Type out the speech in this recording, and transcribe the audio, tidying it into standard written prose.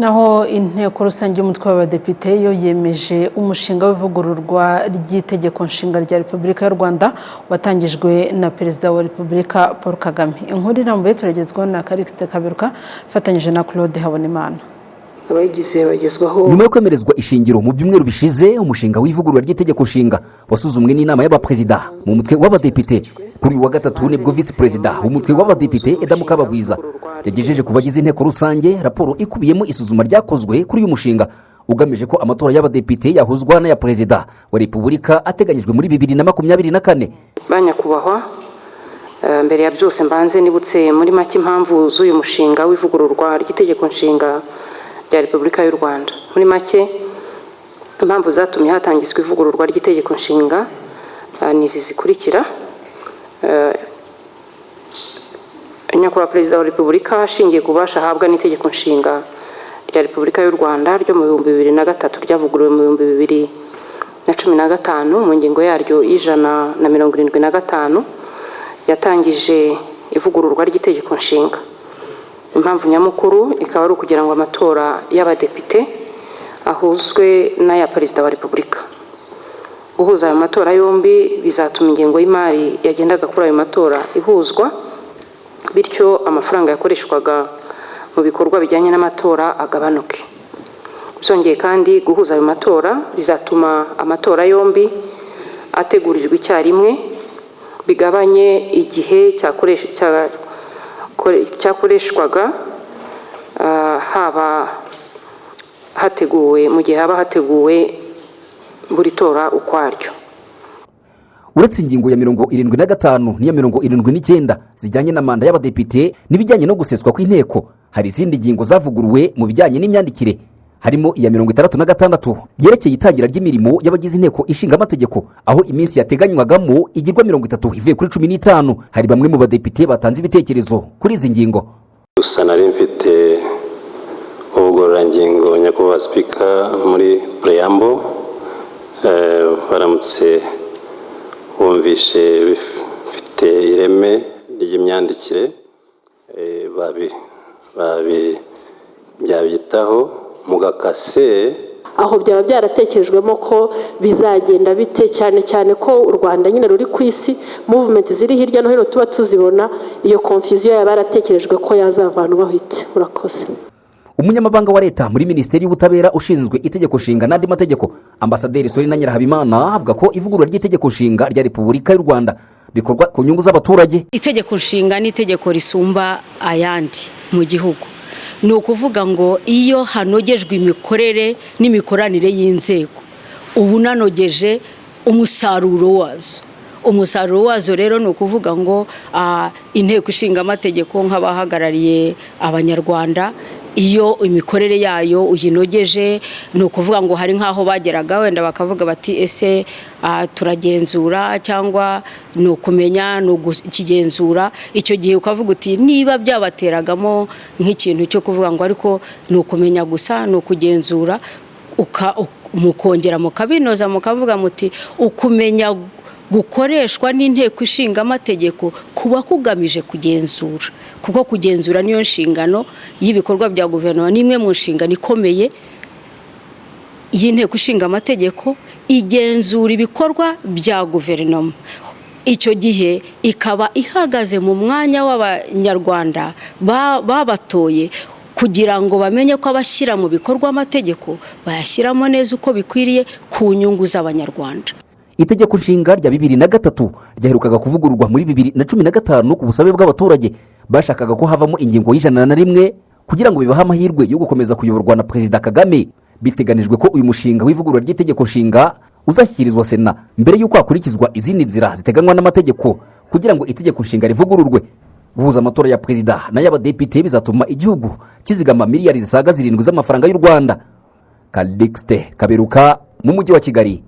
Naho Inteko Rusange y'Umutwe w'Abadepite yo yemeje umushinga w'ivugururwa ry'Itegeko Nshinga rya Repubulika y'u Rwanda watangijwe na Perezida wa Repubulika Paul Kagame. Inkuru irambuye turagezwaho na Karikisite Kaberuka afatanyije na Claude Habonimana. Abayigize bagezwaho. Nyuma yo kwemerezwa ishingiro mu byumweru bishize, umushinga w'ivugurura ry'Itegeko Nshinga wasuzumwe n'inama y'abaperezida mu Mutwe w'Abadepite. Kuri uyu wa gatatu nibwo Visi Perezida w'Umutwe w'Abadepite, Eda Mukabagwiza, yagejeje ku bagize Inteko Rusange raporo ikubiyemo isuzuma ryakozwe kuri uyu mushinga ugamije ko amatora y'abadepite yahuzwa n'aya Perezida wa Repubulika ateganyijwe muri 2024. Ba nyakubahwa, mbere ya byose mbanze nibutse muri make impamvu z'uyu mushinga w'ivugururwa ry'Itegeko Nshinga rya Repubulika y'u Rwanda. Muri make, impamvu zatumye hatangizwa ivugururwa ry'Itegeko Nshinga ni izi zikurikira: Nyakubahwa Perezida wa Repubulika, ashingiye ku bubasha ahabwa n'Itegeko Nshinga rya Repubulika y'u Rwanda ryo mu 2003 ryavuguruwe mu 2015 mu ngingo yaryo y'175, yatangije ivugururwa ry'Itegeko Nshinga. Impamvu nyamukuru ikaba ari ukugira ngo amatora y'abadepite ahuzwe n'aya Perezida wa Repubulika. Guhuza ayo matora yombi bizatuma ingengo y'imari yagendaga kuri ayo matora ihuzwa, bityo amafaranga yakoreshwaga mu bikorwa bijyanye n'amatora agabanuke. Byongeye kandi, guhuza ayo matora bizatuma amatora yombi ategurirwa icyarimwe, bigabanye igihe cyakoreshwaga haba hateguwe mu gihe haba hateguwe buri tora ukwaryo. Uretse ingingo ya 75 n'iya 79 zijyanye na manda y'abadepite n'ibijyanye no guseswa kw'inteko, hari izindi ngingo zavuguruwe mu bijyanye n'imyandikire, harimo iya 66 yerekeye itangira ry'imirimo y'abagize Inteko Ishinga Amategeko, aho iminsi yateganywagamo igirwa 30 ivuye kuri 15. Hari bamwe mu badepite batanze ibitekerezo kuri izi ngingo. Gusa nari mfite ubugororangingo, nyakubahwa Speaker, muri preamble. Baramutse bumvishe bifite ireme ry'imyandikire, byabyitaho mu gakase. Aho byaba byaratekerejwemo ko bizagenda bite, cyane cyane ko u Rwanda nyine ruri ku isi, movement ziri hirya no hino tuba tuzibona? Iyo confusion yaba yaratekerejwe ko yazavanwaho ite? Murakoze. Umunyamabanga wa Leta muri Minisiteri y'Ubutabera ushinzwe Itegeko Nshinga n'andi mategeko, Ambasaderi Solina Nyirahabimana, avuga ko ivugurura ry'Itegeko Nshinga rya Repubulika y'u Rwanda bikorwa ku nyungu z'abaturage. Itegeko Nshinga ni itegeko risumba ayandi mu gihugu. Ni ukuvuga ngo iyo hanogejwe imikorere n'imikoranire y'inzego, uba unanogeje umusaruro wazo. Umusaruro wazo rero ni ukuvuga ngo Inteko Ishinga Amategeko nk'abahagarariye Abanyarwanda, iyo imikorere yayo uyinogeje, ni ukuvuga ngo hari nk'aho bageraga wenda bakavuga bati: "Ese turagenzura cyangwa ni ukumenya, ni ukigenzura?" Icyo gihe ukavuga uti niba byabateragamo nk'ikintu cyo kuvuga ngo ariko ni ukumenya gusa, ni ukugenzura, mukongera mukabinoza, mukavuga muti ukumenya gukoreshwa n'Inteko Ishinga Amategeko kuba kugamije kugenzura, kuko kugenzura niyo nshingano y'ibikorwa bya guverinoma. Ni imwe mu nshingano ikomeye y'Inteko Ishinga Amategeko, igenzura ibikorwa bya guverinoma. Icyo gihe ikaba ihagaze mu mwanya w'Abanyarwanda babatoye kugira ngo bamenye ko abashyira mu bikorwa amategeko bayashyiramo neza uko bikwiriye ku nyungu z'Abanyarwanda. Itegeko Nshinga rya 2003 ryaherukaga kuvugururwa muri 2015 ku busabe bw'abaturage bashakaga ko havamo ingingo y'101 kugira ngo bibahe amahirwe yo gukomeza kuyoborwa na Perezida Kagame. Biteganijwe ko uyu mushinga w'ivugurura ry'Itegeko Nshinga uzashyikirizwa Sena mbere y'uko hakurikizwa izindi nzira ziteganywa n'amategeko kugira ngo Itegeko Nshinga rivugururwe. Guhuza amatora ya perezida n'ay'abadepite bizatuma igihugu kizigama miliyari zisaga 7 z'amafaranga y'u Rwanda. Kalixte Kaberuka mu Mujyi wa Kigali.